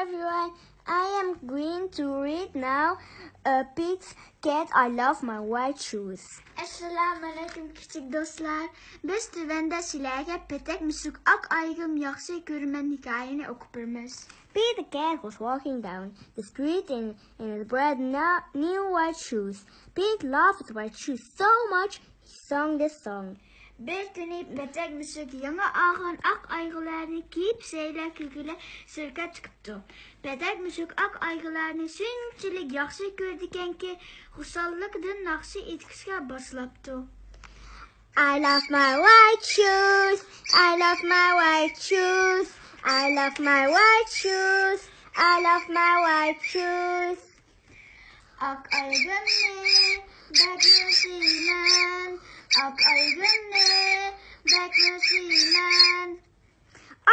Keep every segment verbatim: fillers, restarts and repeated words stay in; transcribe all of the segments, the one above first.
Everyone, I am going to read now, uh, Pete's Cat, I Love My White Shoes. ئەسسالامۇئەلەيكۇم، كىچىك دوستلار. بىز تۆۋەندە سىلەرگە پېتەك مۈشۈك، ئاق ئايىغىم ياخشى كۆرىمەن ھېكايىنى ئوقۇپ بېرىمىز. Peter Cat was walking down the street in, in his bright no-, new white shoes. Pete loved his white shoes so much, he sung this song. بىر كۈنى پېتەك مۈشۈك يېڭى ئالغان ئاق ئايىغلارنى كىيىپ، سەيلە كۆرگىلى سىرتقا چىقىپتۇ. پېتەك مۈشۈك ئاق ئايىغلارنى شۇنچىلىك ياخشى كۆرىدىكەنكى، خۇشاللىقىدىن ناخشا ئېيتىشقا باشلاپتۇ. I love my white shoes, I love my white shoes, I love my white shoes, I love my white shoes. ئاق ئايىغىمنى بەكمۇ سۆيىمەن، ئاق ئايىغىمنى بەكمۇ سۆيىمەن.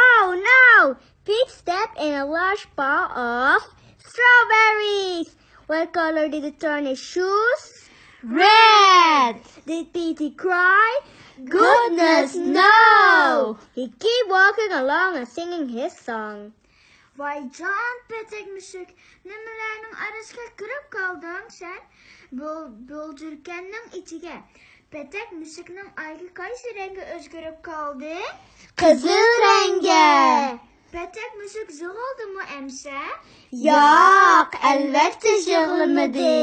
Oh no! Pete stepped in a large pile of strawberries. What color did it turn his shoes? Red! Did Pete cry? Goodness, no! He kept walking along and singing his song. ۋايجان پېتەك مۈشۈك، نېمىلەرنىڭ ئارىسىغا كىرىپ قالدىڭ سەن؟ بۇ بۇلجۇركەننىڭ ئىچىگە. پېتەك مۈشۈكنىڭ ئايىغى قايسى رەڭگە ئۆزگىرىپ قالدى؟ قىزىل رەڭگە. پېتەك مۈشۈك يىغلىدىمۇ ئەمىسە؟ ياق، ئەلۋەتتە يىغلىمىدى.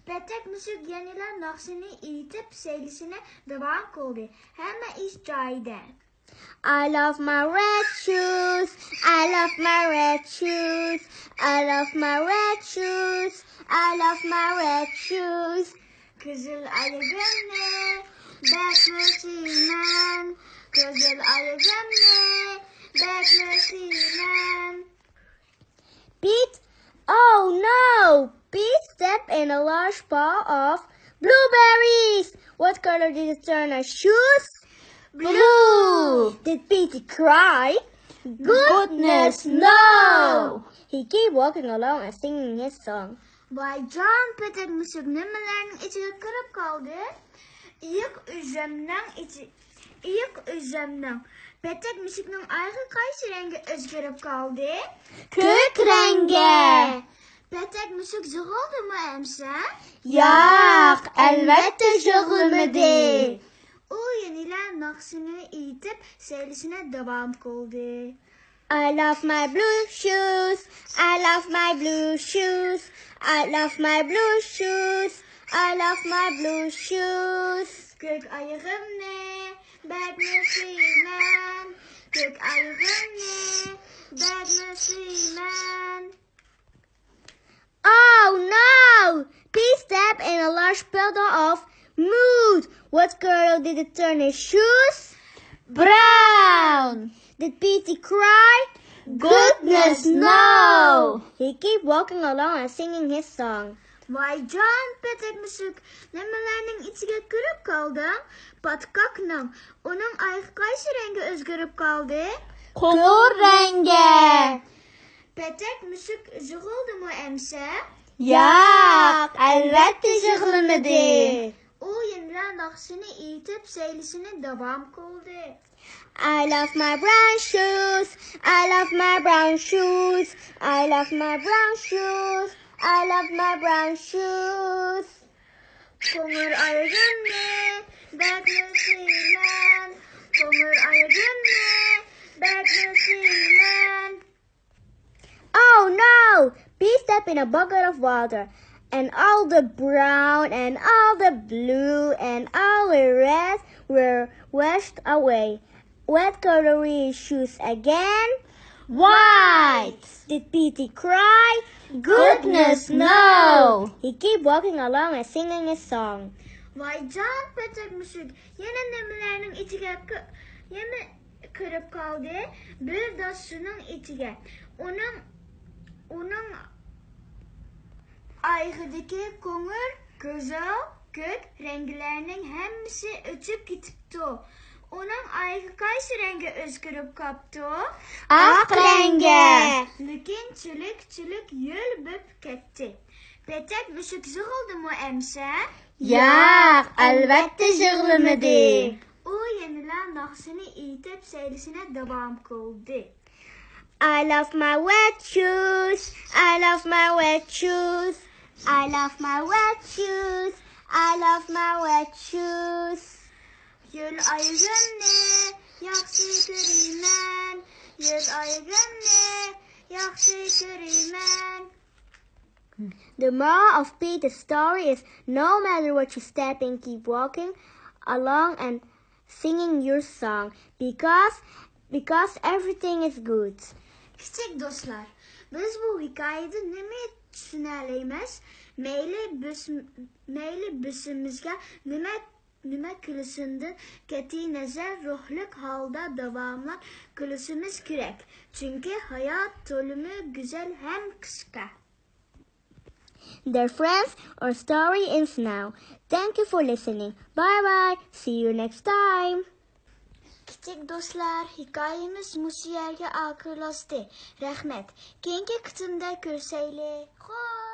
پېتەك مۈشۈك يەنىلا ناخشىنى ئېيتىپ سەيلىسىنى داۋام قىلدى. ھەممە ئىش جايىدا. I love my red shoes, I love my red shoes, I love my red shoes, I love my red shoes. قىزىل ئايىغىمنى بەكمۇ سۆيىمەن، قىزىل ئايىغىمنى بەكمۇ سۆيىمەن. Pete, oh no! Pete stepped in a large pile of blueberries. What color did it turn his shoes? Blue. Did Pete cry? Goodness, no! He kept walking along and singing his song. ۋايجان پېتەك مۈشۈك، نېمىلەرنىڭ ئىچىگە كىرىپ قالدى؟ ئېيىق ئۈزۈمنىڭ ئىچى، ئېيىق ئۈزۈمنىڭ. پېتەك مۈشۈكنىڭ ئايىغى قايسى رەڭگە ئۆزگىرىپ قالدى؟ كۆك رەڭگە. پېتەك مۈشۈك يىغلىدىمۇ ئەمىسە؟ ياق، ئەلۋەتتە يىغلىمىدى. ئۇ يەنىلا ناخشىنى ئېيتىپ سەيلىسىنى داۋام قىلدى. I love my blue shoes, I love my blue shoes, I love my blue shoes, I love my blue shoes. كۆك ئايىغىمنى بەكمۇ سۆيىمەن، كۆك ئايىغىمنى بەكمۇ سۆيىمەن. Oh no! Pete stepped in a large puddle of mud. What color did it turn his shoes? Brown. Did Pete cry? Goodness, no! He kept walking along and singing his song. ۋايجان پېتەك مۈشۈك، نېمىلەرنىڭ ئىچىگە كىرىپ قالدىڭ؟ پاتقاقنىڭ. ئۇنىڭ ئايىغى قايسى رەڭگە ئۆزگىرىپ قالدى؟ قوڭۇر رەڭگە. پېتەك مۈشۈك يىغلىدىمۇ ئەمىسە؟ ياق، ئەلۋەتتە يىغلىمىدى. ئۇ يەنىلا ناخشىنى ئېيتىپ سەيلىسىنى داۋام قىلدى. I love my brown shoes, I love my brown shoes, I love my brown shoes, I love my brown shoes. قوڭۇر ئايىغىمنى بەكمۇ سۆيىمەن، قوڭۇر ئايىغىمنى بەكمۇ سۆيىمەن. Oh no! Pete stepped in a bucket of water, and all the brown and all the blue and all the red were washed away. What color were his shoes again? White! Did Pete cry? Goodness, no! He kept walking along and singing his song. ۋايجان پېتەك مۈشۈك، يەنە نېمىلەرنىڭ ئىچىگە كىرىپ قالدى، بىر داس سۇنىڭ ئىچىگە. ئۇنىڭ، ئۇنىڭ ئايىغىدىكى قوڭۇر، قىزىل، كۆك رەڭگىلەرنىڭ ھەممىسى ئۆچۈپ كېتىپتۇ. ئۇنىڭ ئايىغى قايسى رەڭگە ئۆزگىرىپ قاپتۇ؟ ئاق رەڭگە. لېكىن چىلىك-چىلىك ھۆل بولۇپ كەتتى. پېتەك مۈشۈك يىغلىدىمۇ ئەمىسە؟ ياق، ئەلۋەتتە يىغلىمىدى. ئۇ يەنىلا ناخشىنى ئېيتىپ سەيلىسىنى داۋام قىلدى. I love my wet shoes. I love my wet shoes. I love my wet shoes. I love my wet shoes. ياز ئايىغىمنى ياخشى كۆرىمەن. ياز ئايىغىمنى ياخشى كۆرىمەن. The moral of Peter's story is, no matter what you're stepping, keep walking along and singing your song, because because everything is good. كىچىك دوستلار، بىز بۇ ھېكايىدىن نېمە چۈشىنەلەيمىز؟ مەيلى بىز مەيلى بىزىمىزگە نېمە نېمە كۈلۈشىدىن قەتئىينەزەر، روھلۇق ھالدا داۋاملىق كۈلۈشىمىز كېرەك، چۈنكى ھايات تولىمۇ گۈزەل ھەم قىسقا. Dear friends, our story ends now. Thank you for listening. Bye bye. See you next time. كىچىك دوستلار، ھېكايىمىز مۇشۇ يەرگە ئاخىرلاشتى. رەھمەت. كېيىنكى قېتىمدا كۆرۈشەيلى. خوش.